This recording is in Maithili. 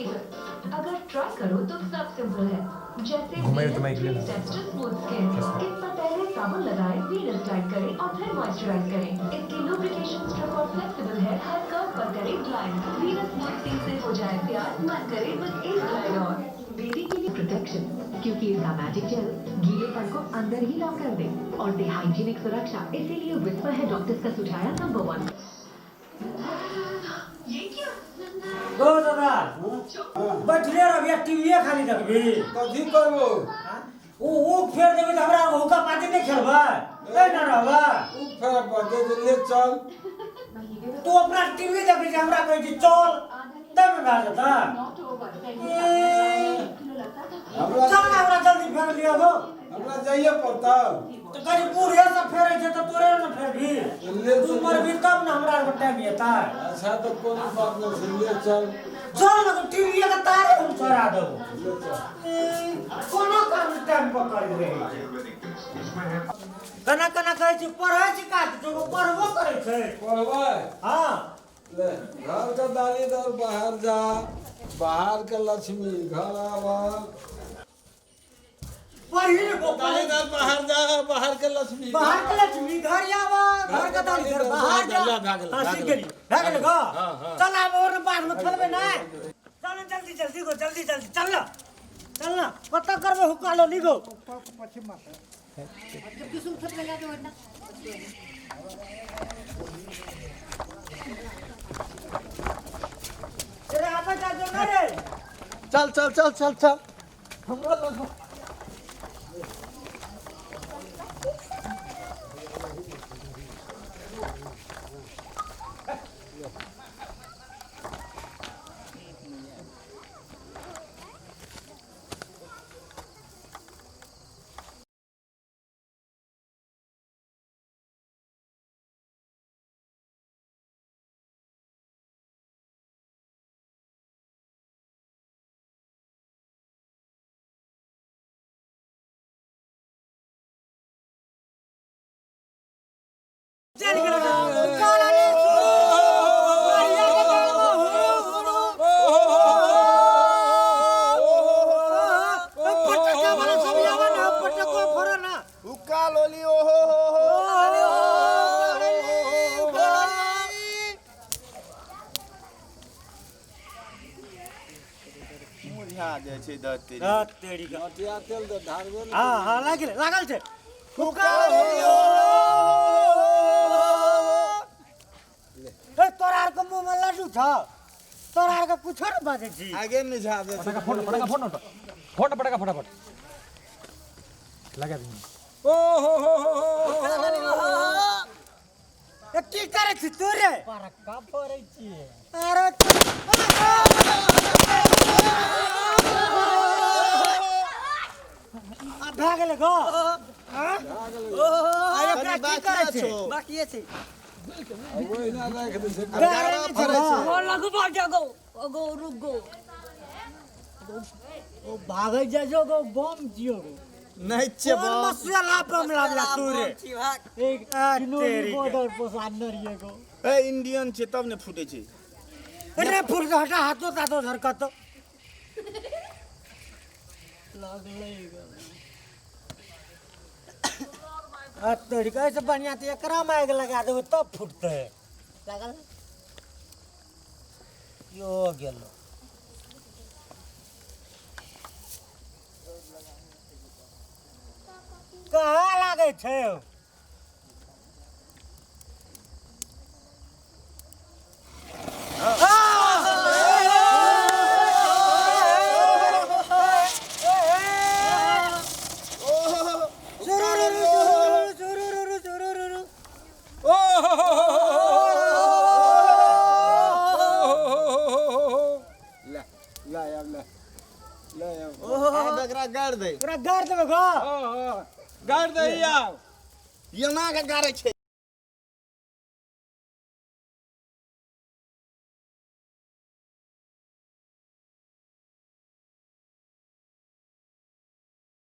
अगर ट्राई करो तो सब सिंपल है, जैसे घुमाइयो वीनस तो माइक थ्री लेना। Steps to smooth skin. Skin पर पहले साबुन लगाएं, वीनस ग्लाइड करें और फिर मॉइस्चराइज करें। इसकी लुब्रिकेशन स्ट्रिप और फ्लेक्सिबल है, हर कर्व पर करें ग्लाइड। वीनस स्मूथ स्किन से हो जाए प्यार, मन करे बस एक ग्लाइड और। बेबी के लिए प्रोटेक्शन, क्योंकि इसका मैजिक जेल गीलेपन को अंदर ही लॉक कर दे और दे हाइजीनिक सुरक्षा। इसीलिए विस्पर है डॉक्टर्स का सुझाया नंबर 1। ये क्या गो दादा, बैठले रहबी टीवीए खाली देखबी? कथी करबो? ओ ओ फेर देबी तऽ हमरा हुक्का पाती नहि खेलबै, ए न रहबै। उ फेर बदे जे ले चल। तू अपना टीवी देखै छी, हमरा कहै छी चल, तब ने भए जेतै। हमरा चल ने, हमरा जल्दी फेर लिअ गो। हमरा जाइए पड़तौ। तऽ कहै छी बूढ़े सब फेरै छै तऽ तोरे ने फेरबी? ले तू चल। मरबी तब ने हमरा आरके टाइम एतै। अच्छा तऽ कोनो बात नहि छै, ले चल। चल ने, टीवीए के तारे हम छोड़ा देबो। ले चल। कोनो काम टाइम पर करैत रहै छै। केना केना कहै छी पढ़ै छी, काज जो पढ़बो करै छै। पढ़बै? हँ। ले घर के दाली दर बाहर जा, बाहर के लक्ष्मी घर आवा। पढ़ी ने गो, दाली दर बाहर जा, बाहर के लक्ष्मी बाहर के लक्ष्मी घर आवा, घर के दाली दर बाहर जा। भए गेलै, हाँ, भए सीख गेलै। गेली, भए गेलै गो। हाँ, हाँ। चल आब और बाद में खेलबै ना। चल ने, जल्दी जल्दी गो, जल्दी जल्दी चल ना, चल ना। कतऽ करबै हुक्का लो गो? रे आबै जा जो ना रे। चल चल चल चल चल, हमरा लग। चल गेल काला रे, बढ़िया के गाना, हुरु, हुरु। पटका वाला सब आवा ना, पटको फोड़ो ना। हुक्का लोली ओहो हो हो। मुरझा जाइ छै दस तेरी। हाँ, तेरी का। मटिया तेल तऽ ढारबे ने। हाँ हाँ, लागल लागल छै हुक्का। ए तोरा आर के मुंह में लड्डू छ, तोरा आर के कुछो ने बाजै छी। आगे मिझा जाइ छै। फोड़ पटाखा, फोड़ फोड़ पटाखा फटाफट लगा दी। ओ हो हो हो हो। ए की करै छी तू रे? पटक्का फोड़ै छियै। अरे आ भए गेलै गो। आ एकरा की करै छै? बाकिए छै। ओहिना राखि दै छै। गारै नहि छै गो। लगबा जगो अगो रुक गो। ओ भागै जाइ छौ गो, बम छियौ गो। नहि छियै। कोन बम। मसला बम लाबला तू रे? छी भाग। एक आ, चिनोरी तेरी के। बॉर्डर पोसानर ये गो। ए इंडियन छै तब ने फूटे छै। रे फुट के हटा, हाथो ताथो झरकतो। लगलै गो। आ तोरी के, एहिसँ बढ़िआँ तऽ एकरामे आगि लगा देबै तब फुटतै। लागल यो गेलो। कहाँ लागै छै? ओ हो हो हो हो हो। ले ले आब, ले ले आब। आब एकरा गाड़ि दे। ओकरा गाड़ि देबै गो। हाँ हाँ, गाड़ि दे आब। एना के गाड़ै छै।